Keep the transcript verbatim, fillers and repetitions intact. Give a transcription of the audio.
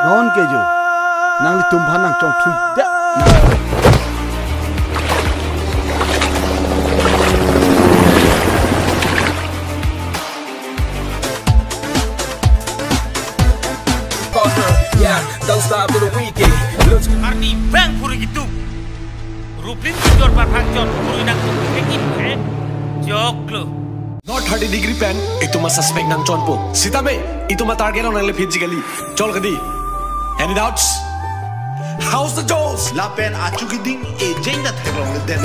Non ke jo. Nanglitum aphan nangchongthui det. Yeah, don't stop to the weekend. Let's Arni bang puri gitu. Ruplin kijor parphang chon puri nang tuh tekin he. Jok lo. Not thirty degree pen, itum a suspect nangchonpo. Sitame, itum a target along nangle phit ji kali. Chol kadi. Any doubts? How's the Joes? Lapen achu keding ejeng ta theklong le den.